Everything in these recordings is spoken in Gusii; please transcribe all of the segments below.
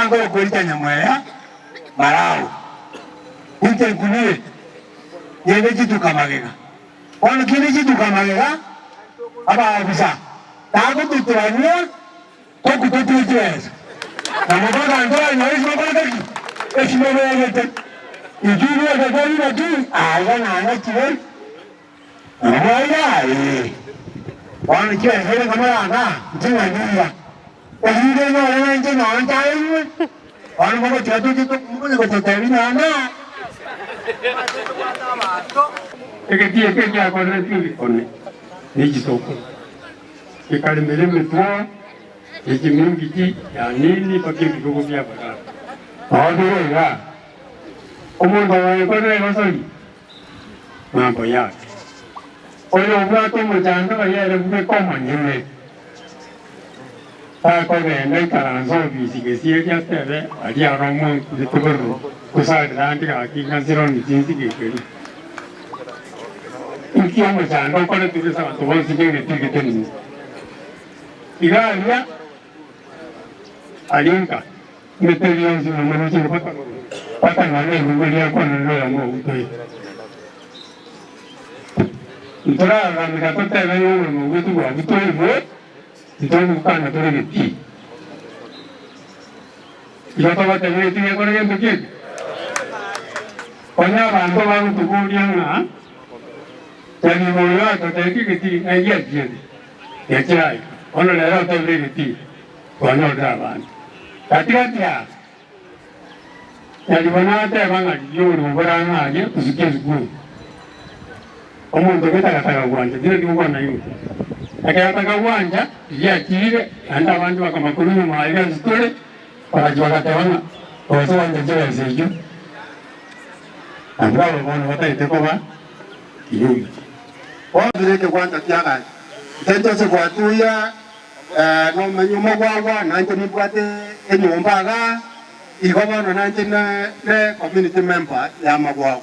nkorokwa Nyamweya Marau. Inche nkunire ngende chituka magega. Bono kinde chituka magega, abaofisa bagotuturania tokutotie chibesa, na mobaganto banyore ase ki? Esimobegete. Intwe bweka twarire ki? Aiga nang'achire. Nabo aiga ee. Bono chibesa ere nkomoranga nching'aniya. Erinde nyore nainche nonye ntaenywe. Bono mogotiga toche mokonya gototebia nonya naa. Egetii eke giakoreretwe ebikone ne chisokoro, gekaremera emetwao ye chimingichi ya Nili mpaka ebirogo bi'abarabwo. Nao bire iga, omonto ogoyekorera egosori, mambo yake. Oyo obwate omochando oye ere bweka omonyene, takogenda ikaranse obisi gesieri atebe aria aro omwankurete bororo, gose arire ande gaki ng'a nsironi chinsige ekeria. Inki omochando okoretire ase abanto bonsi negetii getenenire? Iga aria aria nka emete eria yonsi buna moroche mpaka nonya eriuba riakwanire noyomo ogotoira. Ntorarameka totebe ng'a oboremo bwaito bwabutoirwe, titogokana tore getii. Igo togoteba getii gekore gento ki eke? Onye abanto bagotoboria ng'a Nyaribo oyo atotebetie egetii ng'ai giachiete, Gechiraika, bono rero otebire egetii, twanyorire abanto. Gati gati aa, Nyaribo nateba ng'a rigia oborimo bore ang'e aria tosukie esukuru. Omonto ogetagataga gwancha, tindi gokwana igoro. Ekero ataka gwancha, riria achire, naende abande bakamakorwa nyuma aiga ase tore, bagachia bagateba ng'a gose gwancha chibesa echio, nabwo aba bono batagete koba kinyume. Bono ekegwancha kiagacha, inche Joseph Atuya, nomenye omogwagwa, nainche nimbwate enyomba igaa, igo bono nainche ne community member ya Magwagwa.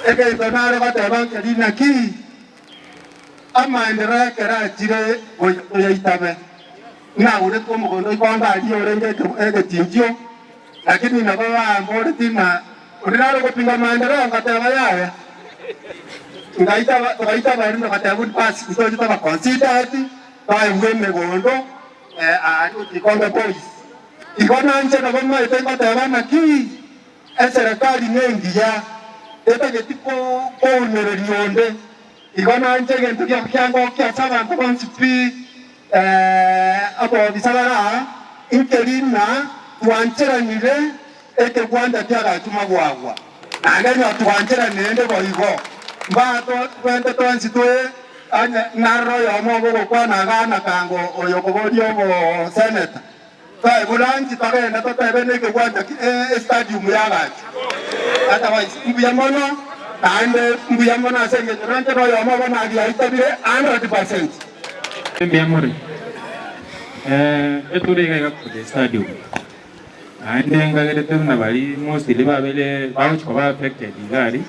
Egento nare goteba nkeri naki, amaendereo ekero achire goika toyaitabe, nagoretwe omogondo ikonda aria orenge egetinchio, lakini nabo bamboretie ng'a Onde nare ogopinga amaendereo ngateba yaya, ngaitaba togaitaba erinde togateba buna basi ntoche toba considered twaegwe emegondo aaria gochia Ikonge Boys. Igo nanche nabo maete ngoteba naki eserekari nengiya etageti kounereria onde. Igo nanche egento kiangokia ase abanto bonsi pi Abobisa bare aa, inkeri ng'a twancheranire ekegwanda ki'agachuma gwagwa, naende onye twancheranire ende boigo, mbatwente twensi twe onye naroro oyomo obo ogokwana agana kango oyo okoboria oboseneta, toe buranchi togende totebe nekegwanda estadium y'agacho. Otherwise mbuya mono, naende mbuya mono ase engencho nanche noyomo obo nagiaitabire 100%. Mbuya more. Etore iga iga korwa estadium. Naende ngagerete buna baria mostly babere bagochi koba affected iga aria,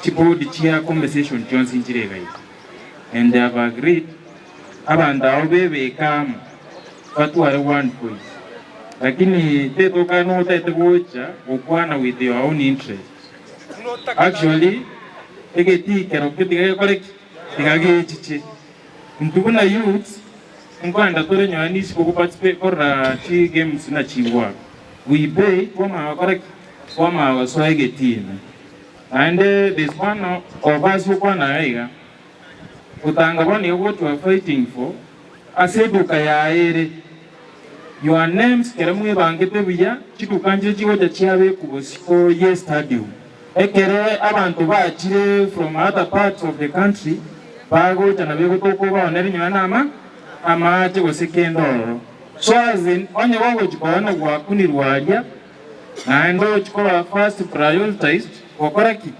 chibodi chia compensation chionsi nchire iga iga. And they have agreed, abanto abwo bebeke amo, batware one voice. Lakini tetoka notagete gocha gokwana with your own interest. Actually, egetii kerokio tiga gekore ki? Tiga gechiche. Intwe buna youths nkoenda tore nyonya nisiko go participate korora chi games buna chigwaka. We pay twamanya gokora ki? Twamanya gosoa egetii ime. Naende there's one of us okwana iga iga, gotanga bono iga what we are fighting for ase eduka yaye ere. Your names kere mwebangete buya chiduka nchire chigocha chiabekwa bosiko ye stadium. Ekere abanto bachire from other parts of the country bagocha nabo egotoka obaonere nyonya na amache gose kende ororo. So as in onye gogochi koba gwakunirwe aria naende ochi koba first prioritized gokora ki?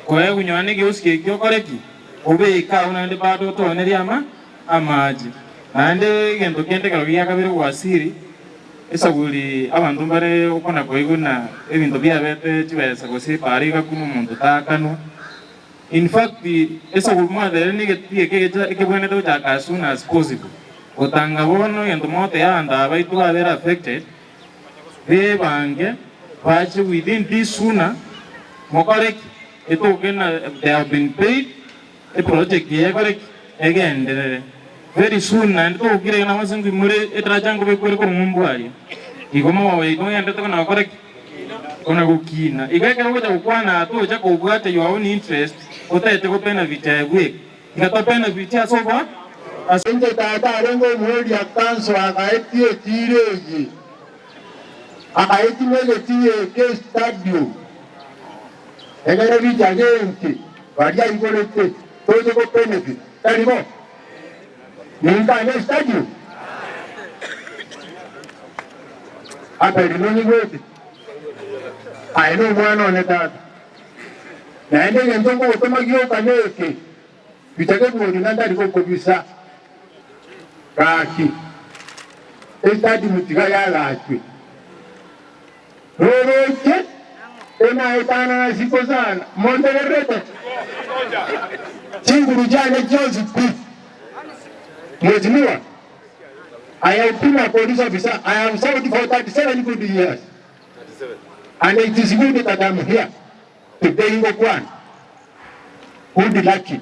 Koegwa nyonya na egeusi ekio okore ki? Obeke agwo naende bado otoonerie ama amache. Naende egento kende ekero gia kabere gwasiri Esaburi abanto mbare gokwana koigwa na ebinto biabete chibesa gose epaara igakunwa omonto taakanwa. In fact esaburi mwateire na egetii eke egecha ekebwenerete gochaka as soon as possible. Gotanga bono egento mogotebia abanto aba baito babere affected. Bebange bache within this sooner mokore ki? Etoke na they have been paid eproject eye ekore ki? Egenderere very soon naende togokira iga nabo ase nkoimore edaraja nkobekwa ere korwa ng'umbu aria. Igo mogogo yaito ngenderete kona gokora ki? Kona gokina. Igo ekero ogocha gokwana aa tocha kobwata your own interest otagete go benefit aye bweka. Tiga to benefit ase obo ase. Inche tata arenge omoeria kanso agaetia etiiro eye, akaetima egetii eke estadium, egere richage enche baria aigorete toche go benefit, tari bo? Ninkane estadium? Abeli nonyigwete? Aye nomwana one tata. Naende egento ngogotoma gioka neke, bichake bori na ntari gokobisa. Gaki, estadium tiga yagachwe. Roroche enaetana na siko sana, montegererete? Chinguru chiane chionsi pi. Mheshimiwa, I have been a police officer, I have served for 37 good years. And it is good that I'm here today ngokwana good lucky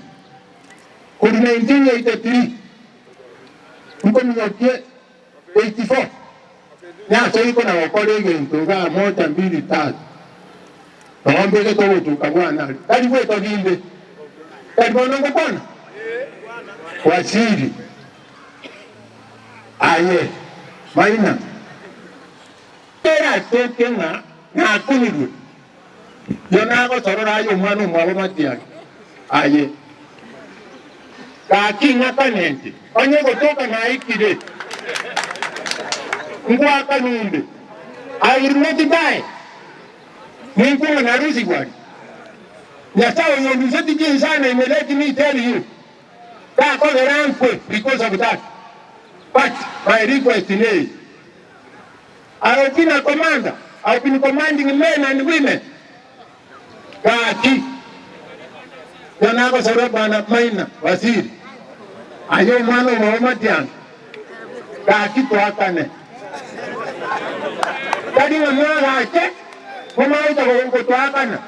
korwa 1983 nkominyokie 84 nasoire kona gokora egento igaa moja mbili tatu nogo mbegete ogotuka bwane aria tari gwetwa binde tari bono ngokwana waziri aye maina. Eratoke ng'a nakunirwe, yo nagosorora aye omwana omwabo Matiangi, aye gaki ng'akane inche, onye gotoka naikire, ngwakane onde, I will not die, ninkwe ng'a narusigwe aria. Nyasae oyo onduseti chinsana ime let me tell you, takogera nkwe because of that, but my request neye. I have been a commander, I have been commanding men and women. Gaki, igo nagosaba Bwana Maina Waziri, aye omwana omwabo Matiang'i, gaki toakane. Tari ng'a mwagache momagocha gotoakana,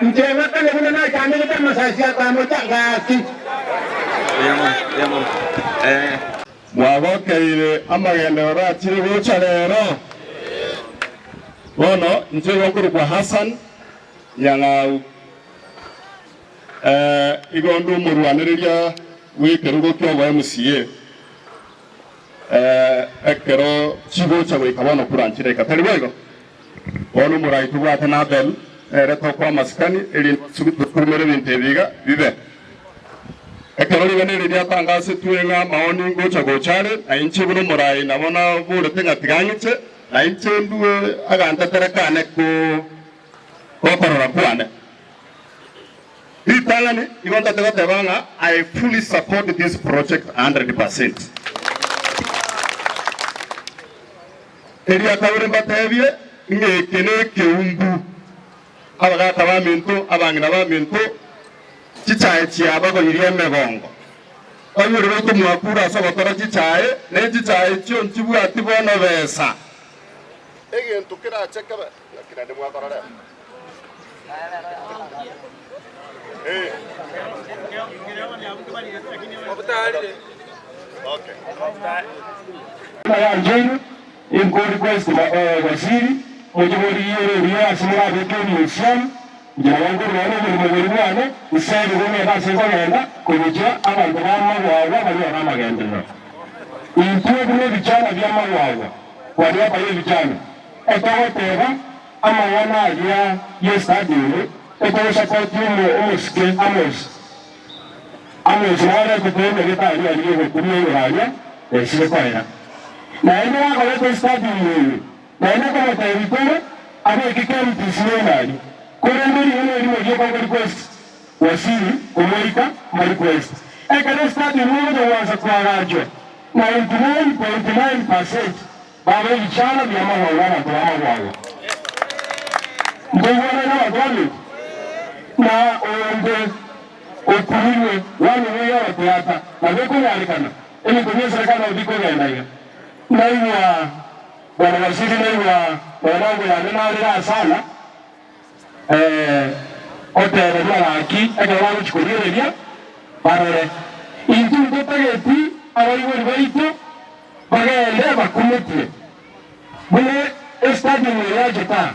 inche ng'akane buna nachandegete amasasi akamocha, gaki. Mwagokeire amagenderero achire gocha rero? Bono inche igo nkorokwa Hassan Nyang'au. Igo nde omorwanereria bw'ekerogo ki'obo MCA ekero chigocha goika bono kura nchireka. Tari boigo? Bono omorai tobwate n'Abel, nere tokoa amasikani, erinde tosukumere ebinto ebi iga bibe. Ekero ring'ana eri riatangasetwe ng'a amaoni ngocha gocha are, na inche buna omorai nabo naborete ng'a tiga ng'iche, na inche ndue agantetere kane k'okorora kwane. Ritang'ani igo ntate goteba ng'a I fully support this project a hundred percent. Eria kabere mbatebie ng'a eke nekeumbu. Abagaaka baminto, abang'ina baminto, chichae chiabagoirie emegongo. Baibori baito mwakure ase ogotora chichae, ne chichae echio nchibwati bono besa. Egento kerache kebe, naki naende mwakora rero? Eh. Okay. Inko request waziri moche morigie ore ase morabeke omoisiamu inche nabo nkorwana omoremo boria bwane nserie kogenda ase nkogenda kogochia abanto ba magwagwa baria bare amagenderero. Intwe buna ebichana bia magwagwa baria bare ebichana etogoteba amang'ana aria ye study ere etogosupport omosike Amos Amos nare etete egetari aria egokumia igoro aria esire koera. Naende gakoreta estadium eye, naende komotebia kore abeke KMTC rende aria. Korende ring'ana erimo rioka oko request Waziri komoika ma request. Ekero estadium egocha goansa koagachwa 99.9 percent babe ebichana biamagwagwa abanto b'amagwagwa. Ntoigwanane nabanto baminto? Na onde okurirwe one way or the other nabo ekonyarekana. Ebinto bi'eserekari nabo bikogenda iga. Naigwa. Bwana Waziri naigwa mwanangu yane narera sana oteberia gaki ekero bagochia korigereria barore. Intwe ntotageti abaibori baito bagende bakumetie buna estadium eye yachete aa,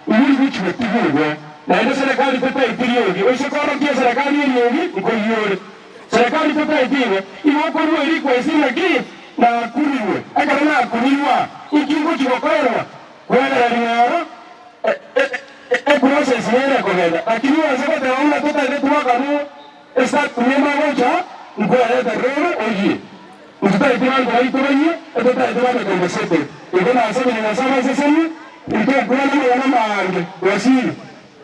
igo rigochia gotigwa igo. Naende serikali tetaeti riogi, oise koorokia eserekari eriogi nkoyia ore. Serikali tetaeti igo, igo okorua request ng'aki nakurirwe, ekero nakurirwa inki ngochia gokorerwa? Kwegerera ring'oro eprocess nere ekogenda, lakini oanse goteba buna totagete twakanwe estadium ende ogocha nkwerete roro oyie. Intotagete banto baito bayie, etotagete babe compensated. Igo nasabire Nyasae abasesenie, intokwana amang'ana amaange, Waziri.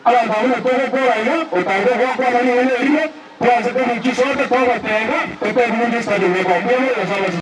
Abanto abwo buna togokora iga, otange ogwakwana ring'ana erimo, twanse kobuchia sote togotenga, totebie buna estadium ekoba. Mbuya mono Nyasae abasesenie.